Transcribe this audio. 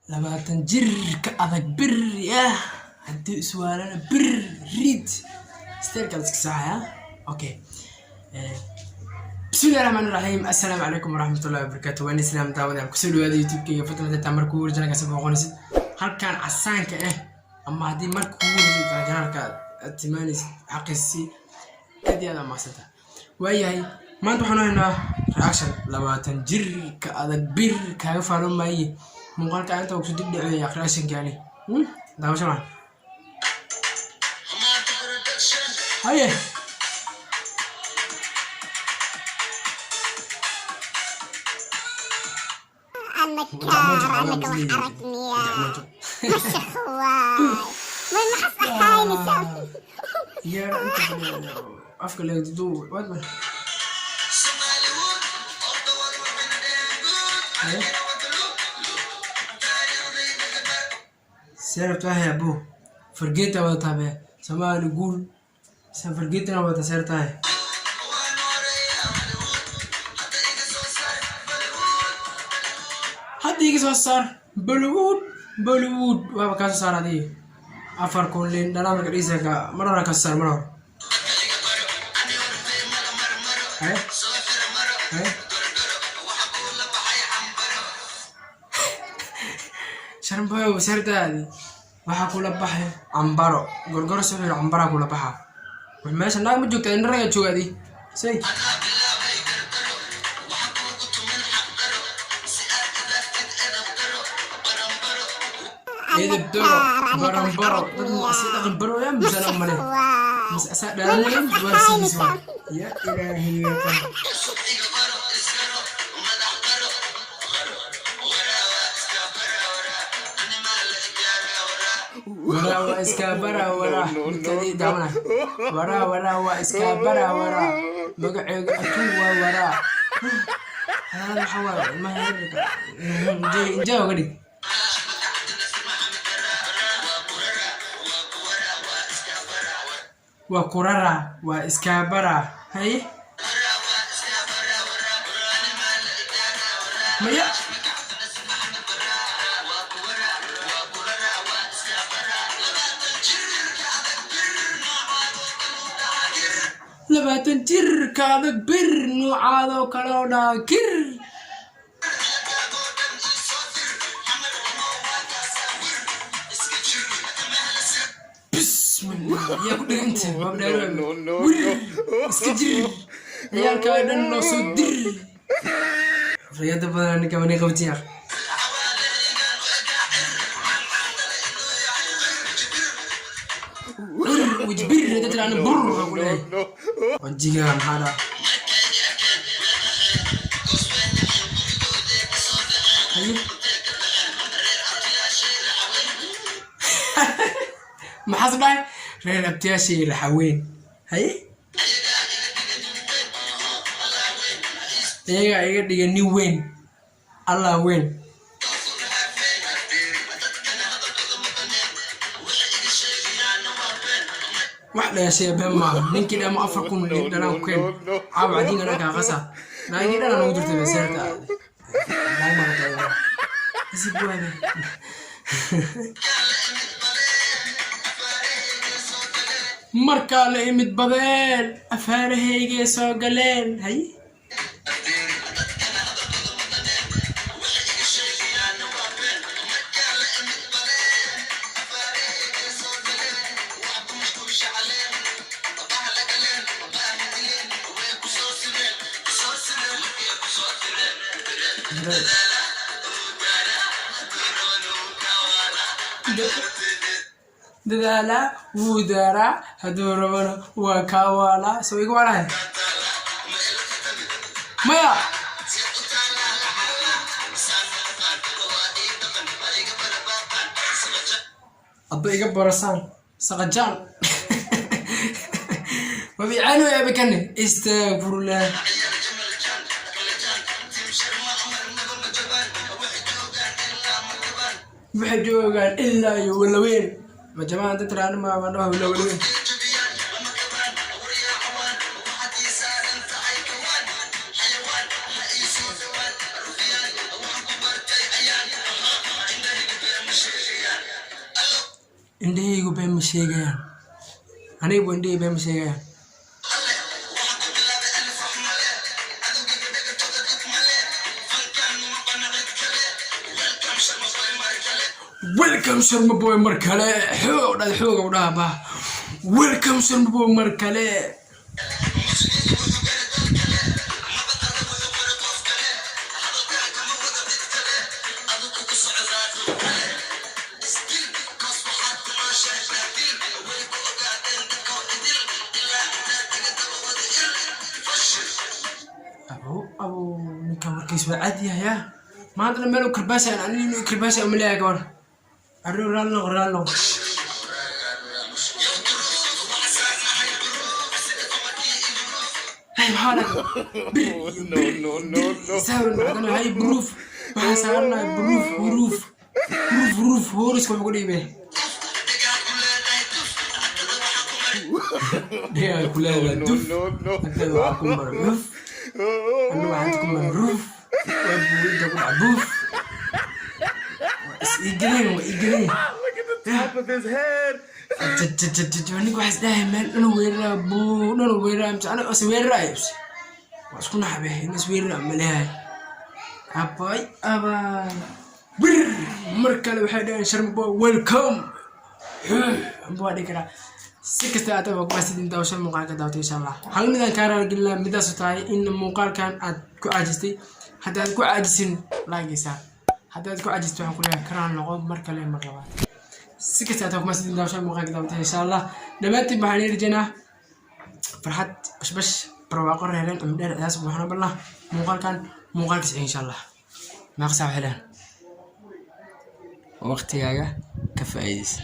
20 jirka adag bir ah, haddii iswaalana bir riid steerka la iska saxaya. Okay, bismillahi raxmaani raxiim. Assalaamu calaykum waraxmatullahi wabarakaatu. Waan islaam daawadayaal, kusoo dhawaada YouTube-kayga. Fadlan xitaa marka ugu horeysa kasoo booqanaysid halkan casaanka ah, ama haddii marka kugu horeysay channelka aad timaanaysid, xaqiisi aad iyo aad amaasanta. Waayahay, maanta waxaan haynaa reaction 20 jirka adag bir kaaga faalo maaye. Muuqaalka inta kusoo dib dhacaya reactionkaani daawasho maan haye. Anaka anaka wax aragniya mashaq waay, may maxas ahaynaysaa? Ya inta afka leegdudu waad haye seerabtahay abo fargeeta wadataa be Soomaali guul san fargeetana wadataa seertahay. Hadda iga soo saar Bollywood, Bollywood waaba kaa soo saar adiga 4000 liin dhalaa marka dhigaysa ka mar hore ka soo saar mar hore. Haye haye, sharmboy wasardaadi waxaa kula baxay cambaro gorgoro soo xiro, cambaraa kula baxaa. Wax meesha naag ma joogta, in ragaa jooga adi say. Edeb daro, baranbaro, dad ma asi dhaqan baro yaa misana umale Waay mis asaa dhalanayn waa sidiis waa ya ilaahi yaqaan. Waraa waa iska bara waraa midkadii daawana waraa waraa waa iska bara waraa magaceega atuu waa waraa. Hadalada waxaa waaye ilmaha yaryarka injee uga dhig. Waa kurara waa iska bara haye maya. 20 jirka adag bir noocaadoo kale oo dhaa kir. Bismillah, yaa ku dhiga inta waa dheero wir iska jir ciyaalkaa dhan noo soo dir rayada badan ninka mani qabtiya. Wir wajbir hadda tiraahdo bur waxaa ku leeyahay wajiga maxaa dhaa haye maxaas dhahay reer abtiyaashii raxaweyn haye iyagaa iga dhiga nin weyn Allah weyn. Wax dhashaya been maaha, ninkii dhama 4000 liin dhanaan ku keen caawa cadiin anaa kaa qasa naagii dhanaan ugu jirtay beseerta naag maqatay isig waabe. Markaa la imid badeen afaarahaygay soo galeen hay dadaalaa wuu daaraa hadduu rabana waa kaa waalaa soo iga waalahay maya. Adba iga barasaan saqajaan wabicaano abakane istagfirullah. Waxay joogaan ilaa iyo walaweyn ma jamaan dad tiraana ma ma dhaho wala walaweyn. Indhahaygu been ma sheegayaan, anigu indhahaygu been ma sheegayaan. Welcome Sharma Boy mar kale. Xoog dhad, xooga u dhaha bah. Welcome Sharma Boy mar kale. Abo abo, ninkan warkiis waa cad yahay. Ya maantana meel u karbaashay, aniga inuu karbaashay uma leeyahay. Gabar arrin, raali noqo, raali noqo. Hay, maxaa laga bir? No, no, no, no. Saaran hadana hay buruuf, waxaa saaranahay buruuf, huruuf, huruuf, huruuf, hooriska wuxuu ku dhiibay. Dhigaa ku leedahay duf. No, no. Agteeda waxaa ku mara huf, anna waxaan ku mara ruuf, waa buurinta ku dhaca buuf. Waa is iigaleen, waa iigaleen. Look at the top of his head. Ninka waxaa isdhahay meel dhanu weeraraa, buu dhanu weeraraa, mise aniga is weeraraayo, mise waa isku naxbe in is weeraraa maleeyahay. Abay abay, bir mar kale waxay dhaheen Sharma Boy welcome amba waa dhihi karaa. Si kasta aad waa kumasidin daawasho muuqaalka daawatay. Insha Allah hal midaan kaa raaligelinaa, midaasu tahay in muuqaalkan aad ku caajistay. Haddaad ku caajisin, laagaysaa. Haddaad ku caajistay, waxaan ku leeyahay karaan noqo mar kale, mar labaad. Si kasta aad kuma sidin daawasho muuqaalka daawatay. Insha Allah dhammaantiin waxaan ii rajaynaa farxad, bashbash, barwaaqo, reeleen, cumri dheer, ciyaas buuxna. Ballah muuqaalkan muuqaalkiis insha Allah meeqa saac heleen waqtigaaga ka faa'iidaysa.